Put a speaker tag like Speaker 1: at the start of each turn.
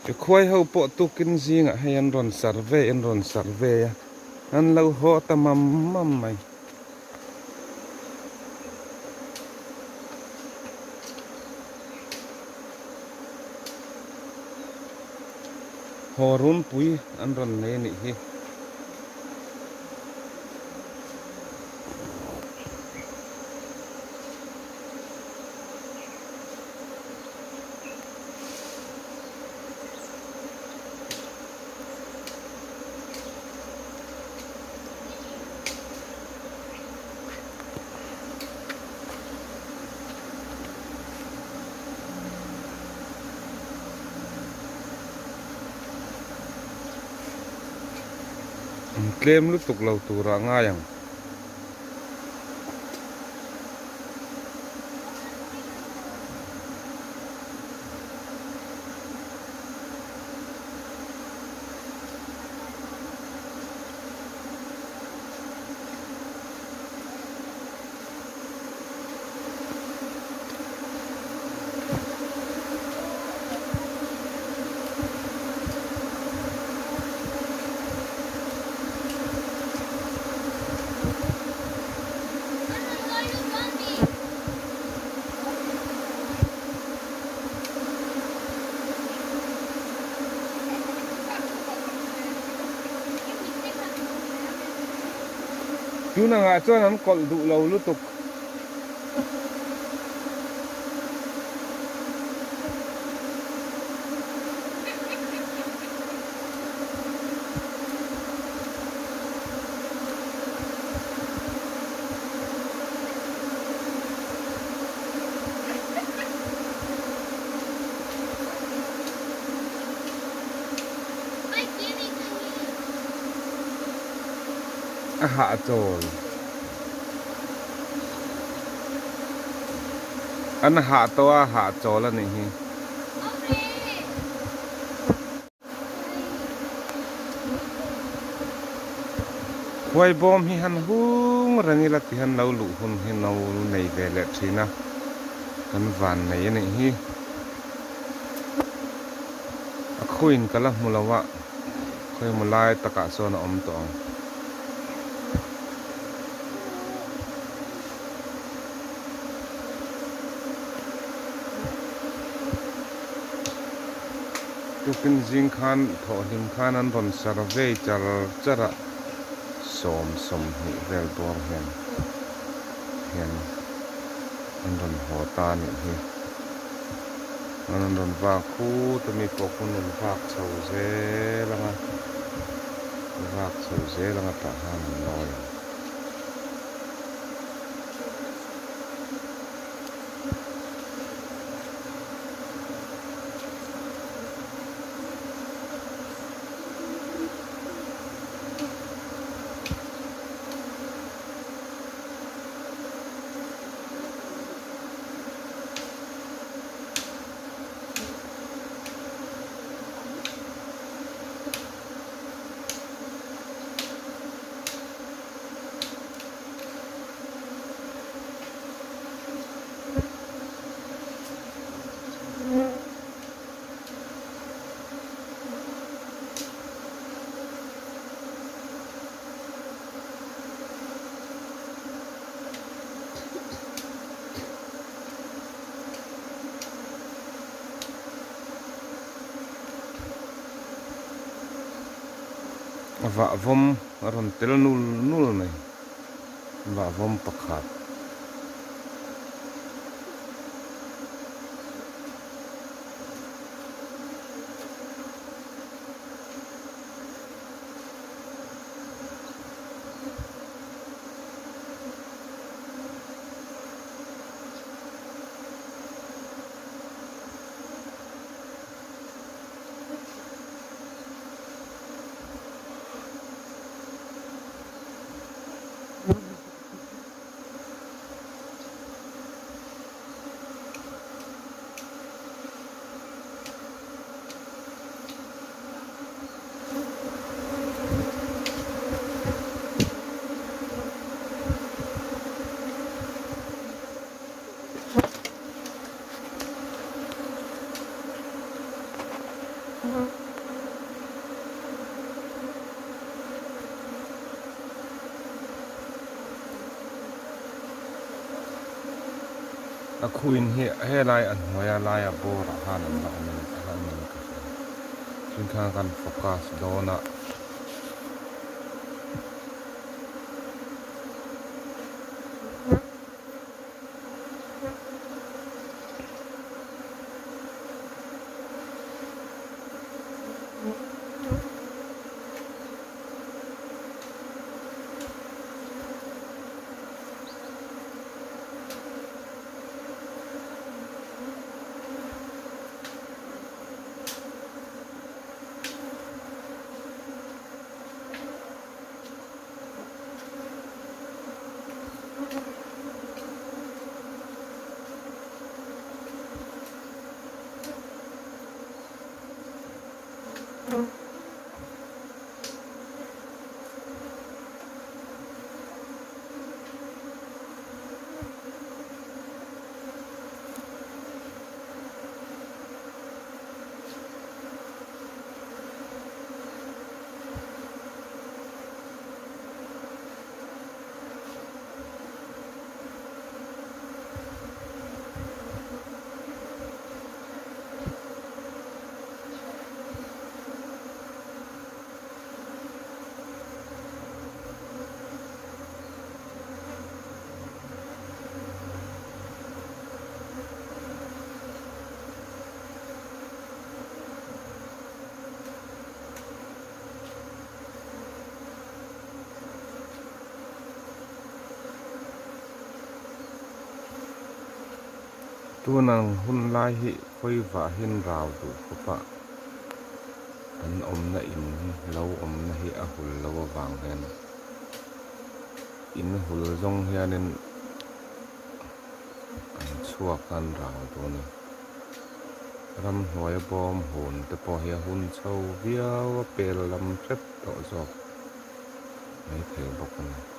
Speaker 1: Khuai ho pawh tukin zingah hei an rawn survey an rawn survey a, an lo haw ta mam mam mai. Haw runpui an rawn nei a nih hi. An tlem lutuk lo turah ngai ang. Tun angah chuan an kawlh duh lo lutuk. A hahchawl. An hah tawh a hahchawl a nih hi. Khuai bawm hi han hung reng ila ti hian lo luh hun hi no nei ve leh thin a, kan van nei a nih hi. A khuin ka la hmu lo a, khawimaw lai takah chuan a awm tawh ang. Tukin zing khan thawhhlim khan an rawn survey char char a, 20 vel bawr hian hian an rawn haw ta a nih hi. Chuan an rawn vak khut a mi pawh khawn rawn vak chho zel ang a, vak chho zel ang a tah khan an lawi ang. Vahvawm a rawn tel nul nul mai vahvawm pakhat. A khuin hi helai a hnuaia laia bawrah khan an la awm a la awm in ka hria chuan khan kan focus dawn a. Tun ang hun lai hi khawi vahin rau duh khawp a an awmna in hi lo awmna hi a hul lo avang hian in hul zawng hianin an chhuak a an rau dawn a ramhnuai a bawm hun te pawh hi a hun chho viau a pel lam hrep tawh zawk maithei bawk a ni.